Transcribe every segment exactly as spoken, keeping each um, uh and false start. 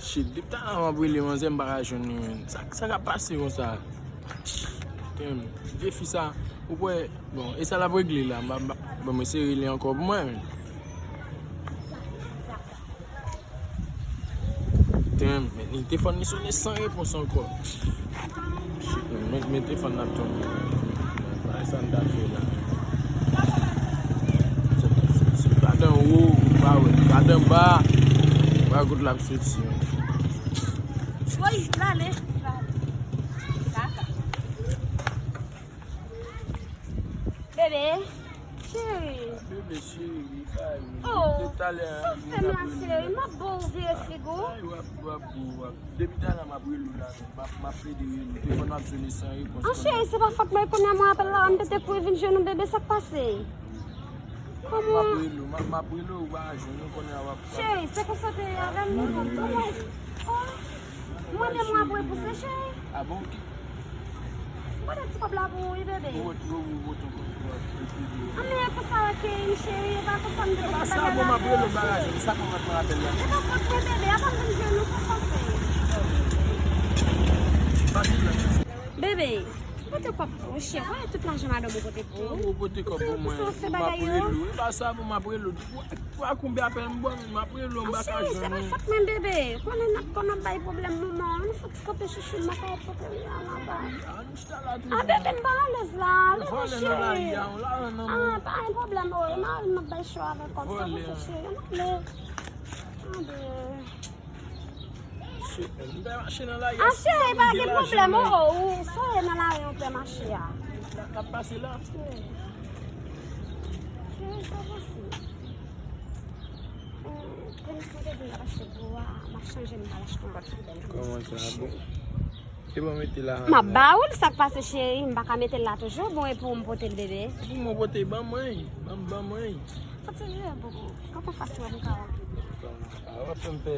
Shit, depi talè m ap rele manzè, m pa ka jwenn li, menn. Sa, sa k ap pase konsa? Damn, vye fi sa, ou kwè, bon, e sa l ap regle la, m pa, m pa, bon, mwen se rele ankò pou mwen, menn. Damn, men li te fòn li sone san repons ankò. Shit, men, men, men te fòn nan tonbe. Bagay sa m ta fè la. Se, se, se pa dan wo, ou pa wè. Pa dan ba. Pa kote l ap soti. Woy, l ale. L ale. Kaka. Bebe, cheri. Bebe, cheri, sa yo. Oh, sa w fè m la, cheri? M ap ba w vye figi w. Ay, w ap, w ap, w ap. Depi talè m ap rele w la, m ap, m ap plede rele w. Telefòn m ap sone san repons. An, cheri, se pa fòt mwen, kounye a mwen apèl la, m te te kouri vin jwenn ou, bebe, sa k pase? Kòman? M ap rele w, m ap, m ap rele w, ou pa jwenn, ou konnen w ap. Cheri, se konsa w te ye avè m, non, kòman? Oh, mwen menm w ap repouse, cheri. Ah bon? Mwen te ti kòb la pou ou, wi, bebe. Ou ret, ou, ou ret ankò. An, men e konsa, ok, cheri, e pa konsa m te konsa bagay la. E pa sa, bon, m ap rele w bagay, sa pou mwen pran apèl la. E pa fòt mwen, bebe, avan m vin jwenn ou, sa k pase? Bebe, pote kòb pou ou, cheri, wè tout lajan madanm ou pote pou ou. Ou pote kòb pou mwen, m ap rele w. E pa sa, bon, m ap rele w. Ou a konbyen apèl m ba w, m ap rele w, m pa ka jwenn ou. Cheri, se pa fòt mwen, bebe. Konnen n ap, konnen n ap bay pwoblèm moman an. Nou fouti kanpe chouchou, m pa ka pote li an anba. Ah, bebe, m pa alèz la. Leve, cheri. Ah, pa gen pwoblèm, oh, e mari m ap bay cho avèk kòb sa, konsa, cheri. Ann ale. Ah, bebe. Shit, man, m pè mache nan lari a. Ah, cheri, pa gen pwoblèm, oh, oh, ou soye nan lari, ou pè mache a. N ap pase la. Cheri, sa pase. Tenis mwen te di m t ap achte pou ou a, m ap chanje, m pral achte yon lòt pi bèl tenis. Kòman sa, bon? E bon, mete la. M ap ba ou l, sa k pase, cheri? M pa ka mete l la toujou? Bon, e pou ou m pote l, bebe? Pou mwen pote, ban mwen, ban, ban mwen. Fò ti jwe, bobo. Kanpe fas mwen pou ka wè. Ah, w ap fè m fè.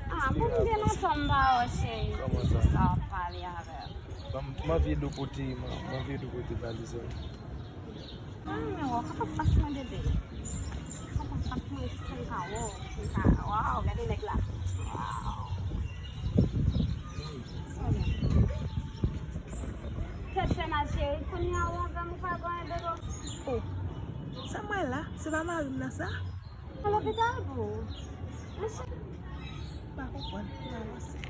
Ah, bon, m gen lontan m pa wè w, cheri. Kòman sa? Sa w ap pale avè m? Ban m, m anvi ede w pote, m, m anvi ede w pote valiz la. Ah, men wè, kanpe fas mwen, bebe. Kanpe fas mwen, jis pou m ka wè w, pou m ka, waw, gade nèg la. Waw. Tèt fè mal, cheri. Kounye a, ou avè m, ou pa gen anyen, bebe. Oh. Sa m wè la? Se pa mari m nan sa? Al lopital pou ou. Mèsi. Pa konprann. Mwen avanse.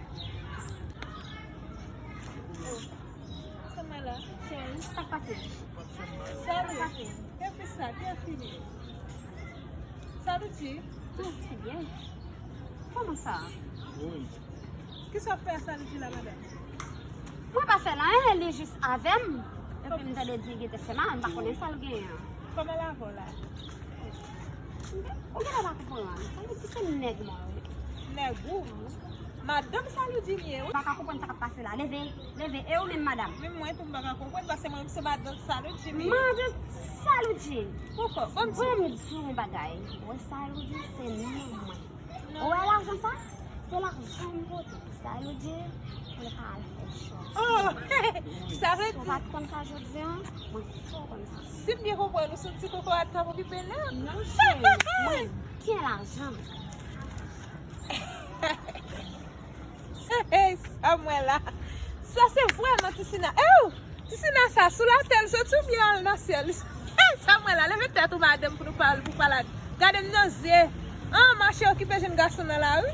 Sa m wè la? Cheri, sa k pase? Salut. Sa k pase? Kè fi sa, kè fini. Salut, G. Mèsi byen. Kòman sa? Wi. Kisa w ap fè a Salut G la, madanm? Mwen pa fè l anyen, li jis avè m. Epi m tande di li te fè mal, m pa konnen sa l genyen an. Kòman l avè w la? Ou genlè pa konprann. Salut G se nèg mwen, wi. Nèg ou? Madanm Salut G m ye, wi. M pa ka konprann sa k ap pase la. Leve, leve. E ou menm, madanm? Menm mwen tou, m pa ka konprann, paske mwen menm se madanm Salut G m ye. Madanm Salut G. Poukò? Ban m di w. Ban m di w yon bagay. Wè Salut G se nèg mwen. Ou wè lajan sa? Se lajan m pote. Sa vle di, pou l ka al fè chòp. Oh! Sa vle di. Si w pa t konn sa jodi a, mwen fè w konn sa. Si m byen konprann, ou se yon ti kokorat k ap okipe nèg? Non, cheri, mwen gen lajan m. Hey, sa m wè la. Sa se vrèman Tisina. Ew! Tisina sa, sou latè l soti oubyen al nan syèl? Sa m wè la, leve tèt ou madanm pou nou pale, pou pale ak. Gade m nan zye. An, mache okipe jenn gason nan lari.